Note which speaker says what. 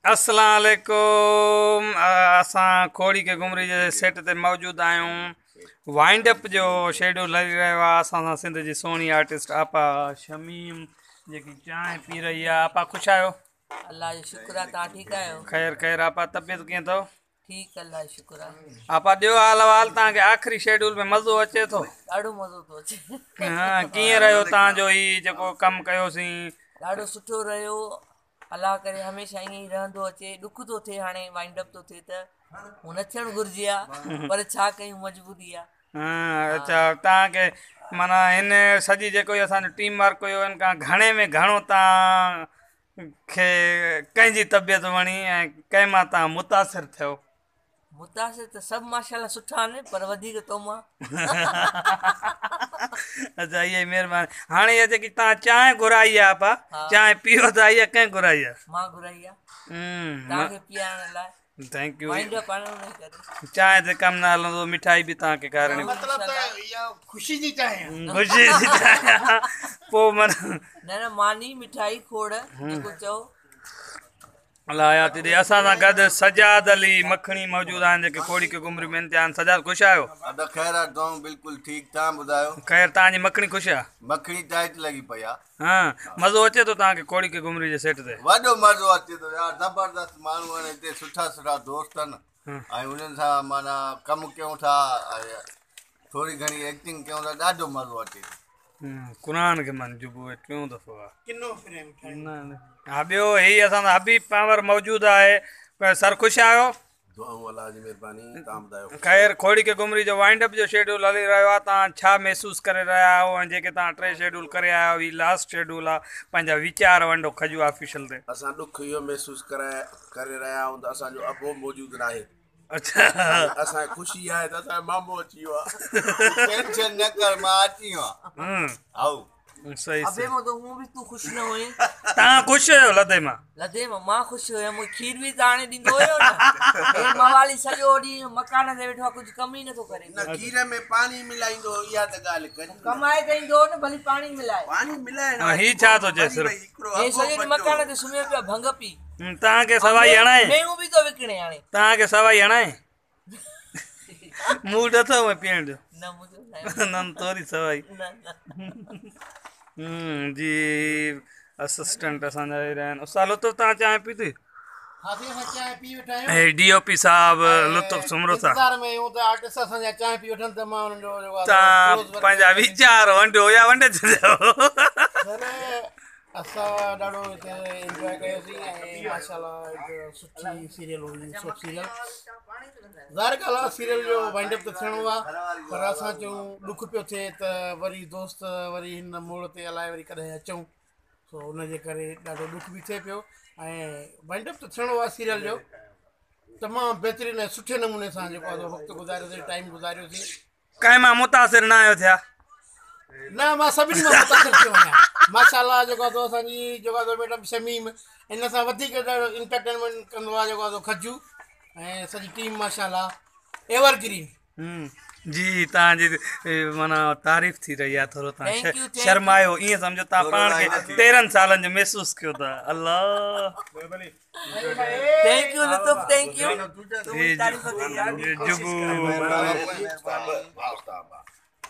Speaker 1: अस्सलाम वालेकुम। असां खोड़ी के गुमरी जे सेट ते मौजूद आहियूं। वाइंड अप जो शेड्यूल हली रहियो आहे। असां सां सिंध जी सोहणी आर्टिस्ट आपा शमीम जेकी चांहि पी रही आहे। आपा ख़ुशि आहियो?
Speaker 2: अल्लाह जो शुक्र आहे। तव्हां ठीकु आहियो?
Speaker 1: ख़ैर ख़ैर। आपा तबियत कीअं अथव?
Speaker 2: ठीकु, अल्लाह जो शुक्र आहे।
Speaker 1: आपा ॾियो हाल अहिवाल, तव्हांखे आख़िरी शेड्यूल में मज़ो अचे थो?
Speaker 2: ॾाढो मज़ो थो अचे।
Speaker 1: हा, कीअं रहियो तव्हांजो हीउ जेको कमु कयोसीं?
Speaker 2: ॾाढो सुठो रहियो। अल्लाह करे हमेशा ईअं ई रहंदो अचे। ॾुख थो थिए हाणे वाइंड अप थो थिए त न थियणु घुरिजे हा, पर छा कयूं, मजबूरी आहे।
Speaker 1: अच्छा, तव्हांखे माना हिन सॼी जेको असांजो टीम वर्क हुयो, हिन खां घणे में घणो तव्हांखे कंहिंजी तबियत वणी ऐं कंहिं मां तव्हां मुतासिर थियो?
Speaker 2: मुतासिर त सभु माशाल्लाह सुठा आहिनि, पर वधीक तो मां।
Speaker 1: अच्छा, इहा ई महिरबानी। हाणे इहा जेकी तव्हां चांहि घुराई आहे आपा, चांहि पियो था, इहा कंहिं घुराई आहे?
Speaker 2: मां घुराई आहे तव्हांखे पीअरण लाइ।
Speaker 1: Thank you. चांहि ते कमु न हलंदो, मिठाई बि तव्हांखे खाइणी।
Speaker 3: मतिलबु त इहा ख़ुशी जी चांहि आहे।
Speaker 1: ख़ुशी जी चांहि आहे। पोइ माना
Speaker 2: न न, मानी मिठाई खोड़ जेको चओ।
Speaker 1: अलाह हयाती ॾे। असां सां गॾु सजाद अली मखणी मौजूदु आहिनि जेके खोड़ी के गुमरी में आहिनि। सजाद, ख़ुशि आहियो?
Speaker 4: अदा ख़ैर आहे, तव्हां बिल्कुलु ठीकु। तव्हां ॿुधायो?
Speaker 1: ख़ैर। तव्हांजी मखणी ख़ुशि आहे?
Speaker 4: मखणी टाइट लॻी पई आहे।
Speaker 1: हा, मज़ो अचे थो तव्हांखे खोड़ी के गुमरी जे सेट ते?
Speaker 4: वॾो मज़ो अचे थो यार। ज़बरदस्त माण्हू आहिनि हिते, सुठा सुठा दोस्त आहिनि ऐं उन्हनि सां माना कमु कयूं था, थोरी घणी एक्टिंग कयूं था, ॾाढो मज़ो अचे थो।
Speaker 1: कुरान खे मन जुबो टियों दफ़ो आहे।
Speaker 3: किनो फ्रेम
Speaker 1: ठाहियो। हा, ॿियो ही असां सां हबीब पावर मौजूदु आहे। सर, ख़ुशि आहियो?
Speaker 5: दुआऊं, अल्लाह जी महिरबानी। तव्हां ॿुधायो?
Speaker 1: ख़ैर। खोड़ी के गुमरी जो वाइंड अप जो शेड्यूल हली रहियो आहे, तव्हां छा महसूसु करे रहिया आहियो ऐं जेके तव्हां टे शेड्यूल करे आया आहियो, हीउ लास्ट शेड्यूल आहे, पंहिंजा वीचार वंडो खजू ऑफिशियल ते।
Speaker 5: असां ॾुख इहो महसूसु करे रहिया आहियूं त असांजो अबो मौजूदु न आहे।
Speaker 1: अच्छा,
Speaker 5: असांखे ख़ुशी आहे त असांजो मामो अची वियो आहे।
Speaker 4: टेंशन न कर, मां अची वियो आहियां। हाऊ
Speaker 1: सही।
Speaker 2: अबे मां तो हूं बि तूं ख़ुशि न हुई।
Speaker 1: तव्हां ख़ुशि आहियो लधे मां?
Speaker 2: लधे मां मां ख़ुशि हुयमि। मूंखे खीर बि त आणे ॾींदो हुयो न। हे मवाली सॼो ॾींहुं मकान ते वेठो आहे, कुझु कमु ई नथो करे।
Speaker 5: न खीर में पाणी मिलाईंदो, इहा त ॻाल्हि कर।
Speaker 2: कमाए त ईंदो न, भली पाणी मिलाए।
Speaker 5: पाणी मिलाए
Speaker 1: ही छा थो चए? सिर्फ़
Speaker 2: हे सॼो ॾींहुं मकान ते सुम्हियो पियो, भंग पी।
Speaker 1: तव्हांखे सवाई हणाए?
Speaker 2: मेहूं बि थो विकिणे हाणे।
Speaker 1: तव्हांखे सवाई हणाए? मूड अथव पीअण जो?
Speaker 2: न, मुंहिंजो
Speaker 1: न, थोरी सवाई
Speaker 2: न।
Speaker 1: जी असिस्टेंट असांजा रहिया आहिनि। उस्ताद लुत्फ़, तव्हां चांहि पीती? हे डीओपी साहब लुत्फ़ सुमरो साहब,
Speaker 3: इंतज़ार में आहियूं त आर्टिस्ट असांजा चांहि पी वठनि त मां उन्हनि जो
Speaker 1: तव्हां पंहिंजा वीचार वंडियो या वंडे छॾियो।
Speaker 3: सर, असां ॾाढो हिते इंजॉय कयोसीं ऐं माशाल्लाह हिकु सुठी सीरियल हुई, सोप सीरियल। ज़ाहिर ॻाल्हि आहे, सीरियल जो वाइंड अप त थियणो आहे, पर असां चऊं ॾुख पियो थिए त वरी दोस्त वरी हिन मोड़ ते अलाए वरी कॾहिं अचूं, सो उनजे करे ॾाढो ॾुख बि थिए पियो। ऐं वाइंड अप त थियणो आहे सीरियल जो। तमामु बहितरीन ऐं सुठे नमूने सां जेको आहे वक़्तु गुज़ारियोसीं, टाइम गुज़ारियोसीं।
Speaker 1: कंहिं मां मुतासिर न आहियो थिया?
Speaker 3: न, मां सभिनी मां मुतासिर थियो आहियां माशाल्लाह। जेको आहे असांजी जेको आहे मैडम शमीम, इन सां वधीक इंटरटेनमेंट कंदो आहे जेको आहे खजू ऐं सॼी टीम माशाल्लाह एवरग्रीन।
Speaker 1: जी, तव्हांजी माना तारीफ़ थी रही आहे, थोरो तव्हां शर्मायो, ईअं सम्झो तव्हां पाण खे 13 सालनि जो महसूसु कयो था। अल्लाह,
Speaker 2: thank you Lutf, thank you.
Speaker 1: जुबू।